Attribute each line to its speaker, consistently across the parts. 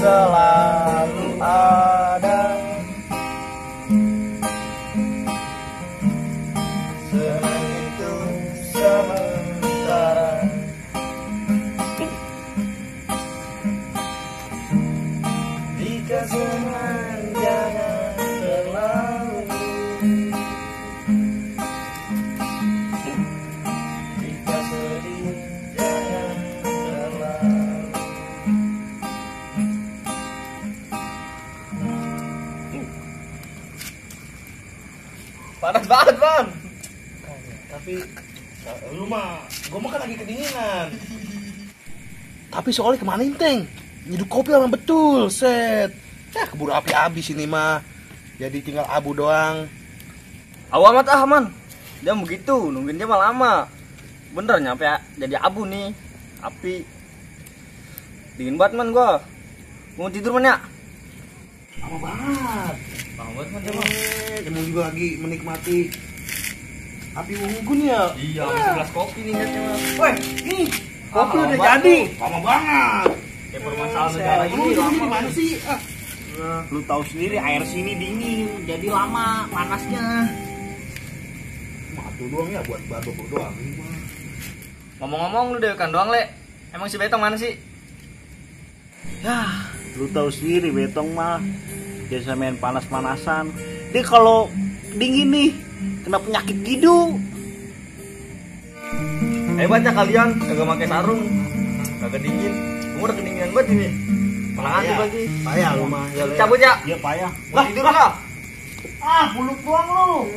Speaker 1: selalu ada. Senang itu sementara. Jika senang jangan terlalu. Jika sedih jangan terlalu. Panas banget bang.
Speaker 2: Tapi lu mah, gua mah kan lagi kedinginan.
Speaker 1: Tapi soalnya kemana Teng? Nyeduh kopi sama betul, set. Ya keburu api habis ini mah. Jadi tinggal abu doang.
Speaker 3: Awamat man. Dia begitu, nungguin dia mah lama. Bener nyampe jadi abu nih. Api. Dingin banget man gua. Mau tidur man ya?
Speaker 1: Lama banget.
Speaker 3: Lama banget man dia mah.
Speaker 1: Emang juga lagi menikmati api unggun ya.
Speaker 3: Iya, segelas kopi nih liatnya mah.
Speaker 1: Woi, ini kopi udah
Speaker 3: lama
Speaker 1: jadi.
Speaker 3: banget.
Speaker 1: Lama banget.
Speaker 3: Kayak permasalahan negara
Speaker 1: Lu
Speaker 3: ini
Speaker 1: di
Speaker 3: lama.
Speaker 1: mana sih?
Speaker 3: Lu tahu sendiri air sini dingin, jadi lama panasnya.
Speaker 1: Matu doang ya buat batuk doang ini mah.
Speaker 3: Ngomong-ngomong lu dewekan doang, Le. Emang si Betong mana sih?
Speaker 2: Yah, lu tahu sendiri Betong mah biasa main panas-panasan. Dia kalau dingin nih kena penyakit gidu.
Speaker 3: Hebatnya kalian, kagak pakai sarung, kagak dingin. Umur udah kedinginan banget ini. Malah ngantuk lagi.
Speaker 1: Payah lu mah. Ya, Le.
Speaker 3: Cabut ya.
Speaker 2: Iya payah.
Speaker 3: Mau tidur nggak?
Speaker 2: Buluk doang lu.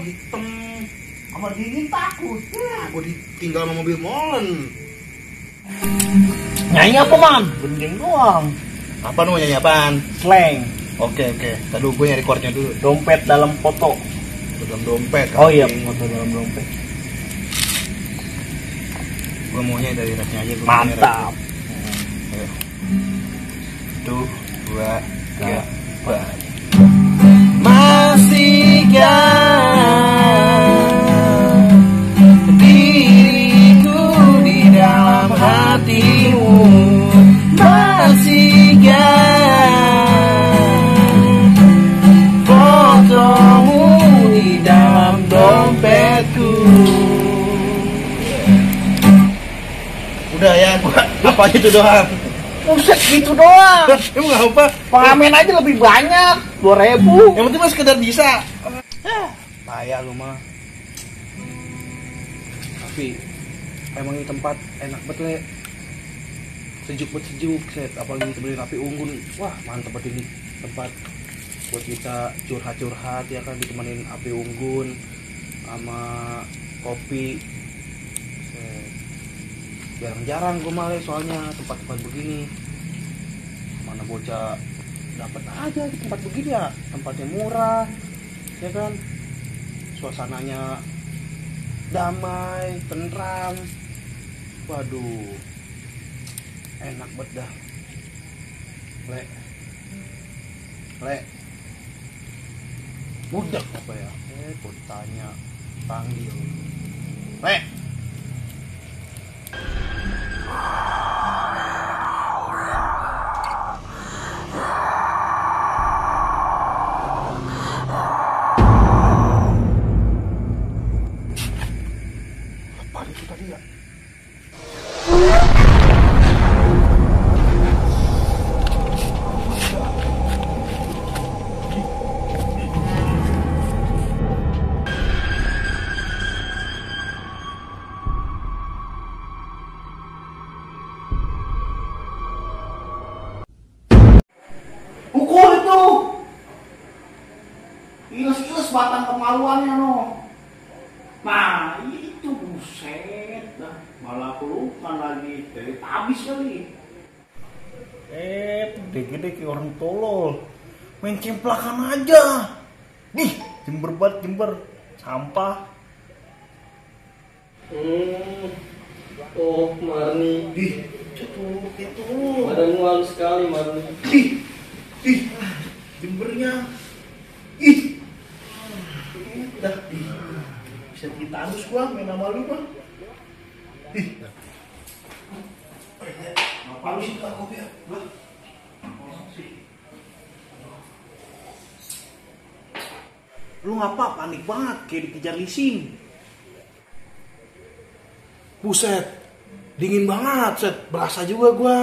Speaker 2: Hitam sama dingin takut.
Speaker 1: Aku ditinggal sama mobil molen.
Speaker 2: Nyanyi apa man? Gending doang.
Speaker 1: Apa namanya apaan?
Speaker 2: Slang.
Speaker 1: Oke. Tadi gue nyari chordnya dulu.
Speaker 2: Dompet dalam foto.
Speaker 1: Dalam dompet.
Speaker 2: Oh iya, foto dalam dompet.
Speaker 1: Gue maunya dari rapnya aja.
Speaker 2: Mantap.
Speaker 1: Tuh, 2, 3, 4. Masihkah diriku di dalam hatimu? Masihkah fotomu di dalam dompetku? Udah ya, apa itu doang?
Speaker 2: Buset gitu doang.
Speaker 1: Emang gak apa?
Speaker 2: Pengamen aja lebih banyak. 2.000.
Speaker 1: Yang penting mah sekedar bisa. Payah lu mah. Tapi emang ini tempat enak banget, Le. Sejuk banget sejuk, set. Apalagi ditemenin api unggun. Wah, mantep banget ini tempat buat kita curhat-curhat ya kan, ditemenin api unggun sama kopi. Set. Jarang-jarang gue malah soalnya tempat-tempat begini. Mana bocah dapat aja di tempat begini ya, tempatnya murah ya kan, suasananya damai, tentram. Waduh, enak banget dah. Le budak apa ya? Gue tanya, panggil Le. Apa itu tadi ya?
Speaker 2: Pukul itu. Iles-iles batang kemaluannya no. Nah itu buset dah. Malah pelukan lagi. Dari habis kali. Gede-gede kayak orang tolol. Main cemplakan aja. Nih, Jember banget Jember. Sampah.
Speaker 3: Oh, Marni.
Speaker 2: Itu.
Speaker 3: Badanmu halus sekali, Marni.
Speaker 2: Jembernya. Dah. Bisa ditanus gua main sama lu gua. Apa lu sih kopi ya? Lu ngapa panik banget kayak dikejar leasing?
Speaker 1: Buset, dingin banget, Set. Berasa juga gua.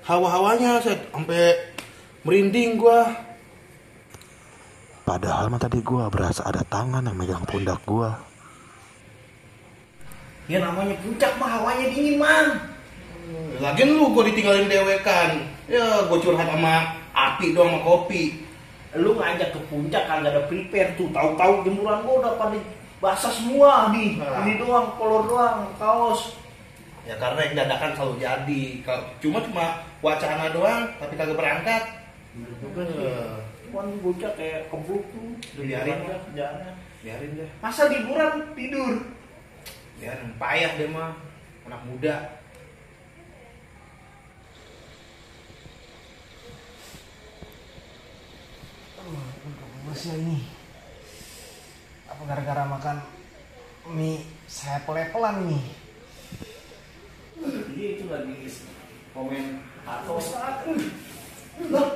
Speaker 1: Hawa-hawanya, Set, sampai merinding gua.
Speaker 4: Padahal mah tadi gua berasa ada tangan yang megang pundak gua.
Speaker 2: Ya namanya puncak mah hawanya dingin, Man.
Speaker 1: Lagian lu gua ditinggalin dewekan. Ya, gua curhat sama api doang sama kopi.
Speaker 2: Lu ngajak ke puncak kagak ada prepare tuh. Tahu-tahu jemuran gua udah pada basah semua nih.
Speaker 1: Nah.
Speaker 2: Ini doang, kolor doang, kaos.
Speaker 1: Ya karena yang dadakan selalu jadi. Cuma wacana doang, tapi kagak berangkat.
Speaker 2: Bener juga sih. Cuman bocah kayak kebluk tuh.
Speaker 1: Biarin
Speaker 2: lah kerjaannya.
Speaker 1: Biarin deh.
Speaker 2: Masa liburan tidur?
Speaker 1: Biarin, payah deh mah. Anak muda.
Speaker 5: Masih ini apa gara-gara makan mie saya pelan ini.
Speaker 2: Dia itu lagi komen atau
Speaker 1: Lah,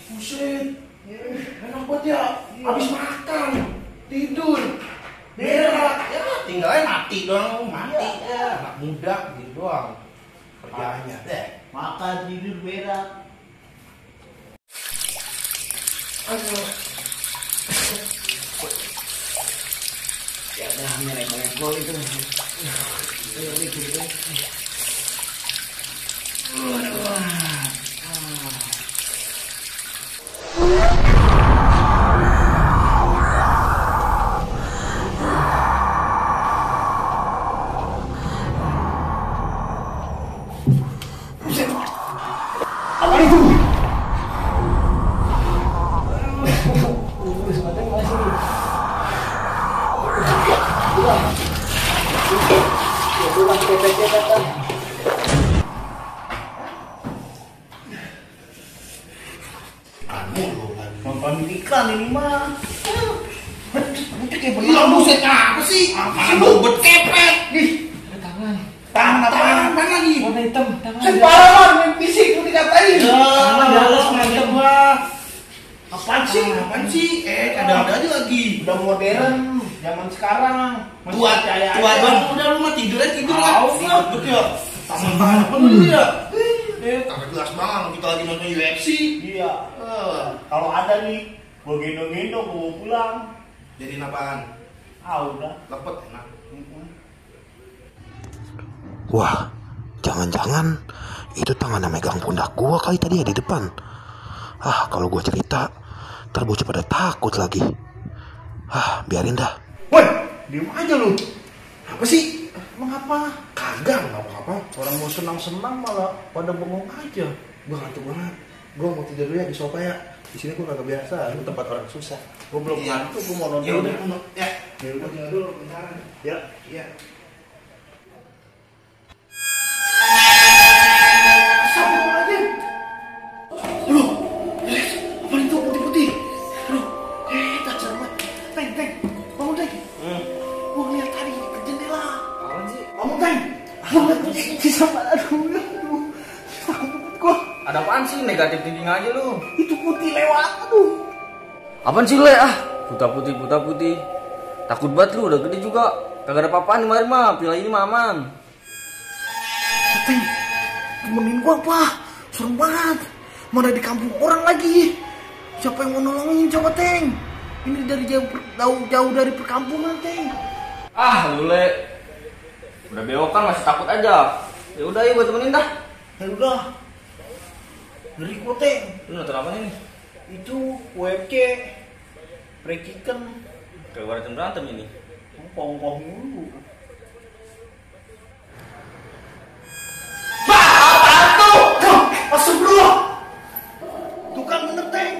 Speaker 1: buset. Enak banget ya. Abis makan, tidur, berak. Ya, tinggalnya mati doang. Mati ya. Anak muda gitu doang. Kerjaannya deh.
Speaker 2: makan tidur berak.
Speaker 1: Aduh.
Speaker 5: Ya udah merek gol itu.
Speaker 1: Apa itu?
Speaker 2: Nonton iklan ini mah.
Speaker 1: Iya, buset apa sih? Mana bau bet kepet. Nih, tangan apa lagi?
Speaker 5: Warna hitam, tangan.
Speaker 1: Saya parah man, main fisik lu dikatain.
Speaker 5: Tangan di atas mantep.
Speaker 2: Apaan sih?
Speaker 1: Apaan sih? Ada aja lagi.
Speaker 2: Udah modern, zaman sekarang. Masih
Speaker 1: Tua
Speaker 2: percaya
Speaker 1: tua
Speaker 2: aja.
Speaker 1: bang, udah lu mah tidur lah.
Speaker 2: Tahu,
Speaker 1: Betul ya. Taman banget apa lu ya? Kagak jelas banget kita lagi nonton UFC.
Speaker 2: Iya. Kalau ada nih, gua gendong-gendong, gua mau pulang.
Speaker 1: Jadi apaan?
Speaker 2: Udah.
Speaker 1: Lepet enak.
Speaker 4: Wah, jangan-jangan itu tangan yang megang pundak gua kali tadi ya di depan. Kalau gua cerita, ntar bocah pada takut lagi. Biarin dah.
Speaker 1: Woi, diem aja lu. Apa sih? Emang apa? Kagak, nggak apa-apa.
Speaker 2: Orang mau senang-senang malah pada bengong aja.
Speaker 1: Gua ngantuk banget. Gua mau tidur dulu ya di sofa ya. Di sini gua kagak biasa. Ini tempat orang susah.
Speaker 2: Gua belum
Speaker 1: Iya.
Speaker 2: ngantuk, gua mau nonton.
Speaker 1: Ya udah, ya.
Speaker 2: Ya udah.
Speaker 1: Tinggal dulu bentar.
Speaker 2: Ya.
Speaker 1: Iya. Aduh, apa itu putih-putih? Aduh, tajam banget. Teng, bangun Teng. Gua ngeliat tadi ke jendela.
Speaker 3: Apaan sih?
Speaker 1: Bangun Teng. Bangun putih sama aduh. Gua
Speaker 3: Ada apaan sih? Negatif thinking aja lu.
Speaker 1: itu putih lewat. Aduh.
Speaker 3: Apaan sih le? Buta putih. Takut banget lu, udah gede juga. Kagak ada apa-apaan di mari mah, pilih ini mah aman.
Speaker 1: Teng, temenin gua apa? Serem banget. Mana di kampung orang lagi. Siapa yang mau nolongin coba Teng? Ini dari jauh dari perkampungan Teng.
Speaker 3: Lu le. Udah bewokan masih takut aja. Ya udah yuk gua temenin dah.
Speaker 2: Ya udah. Ngeri kok, Teng.
Speaker 3: Lu nonton apa nih?
Speaker 2: Itu WFC Free Chicken.
Speaker 3: Kayak berantem ini.
Speaker 2: Pong-pong dulu.
Speaker 1: Astagfirullah. Tuh kan bener Teng.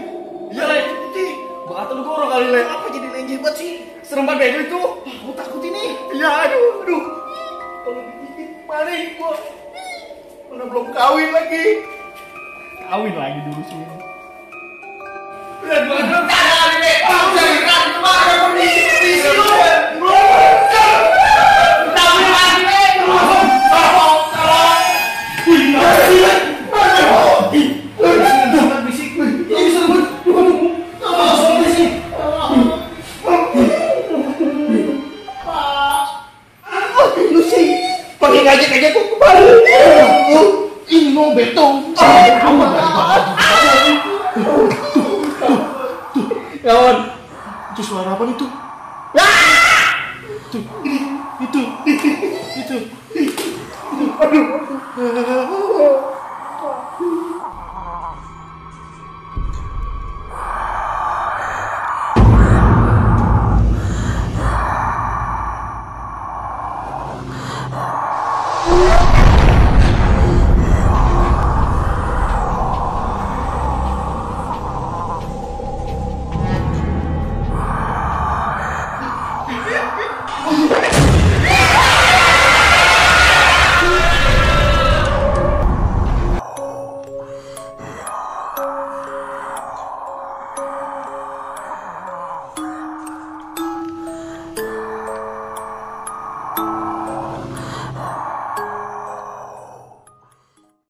Speaker 3: Iya le.
Speaker 1: Itu putih.
Speaker 3: Bakal lu goro kali le.
Speaker 1: Apa jadi lenje banget sih?
Speaker 3: Serem banget bego itu.
Speaker 1: Aku takut ini.
Speaker 3: Iya aduh.
Speaker 1: Kalau digigit panik gua. Udah belum kawin lagi.
Speaker 2: Kawin lagi dulu sih.
Speaker 1: Udah dua tahun kali le. Jangan kemana permisi lu. betong.
Speaker 3: Kawan,
Speaker 1: Itu suara apa itu?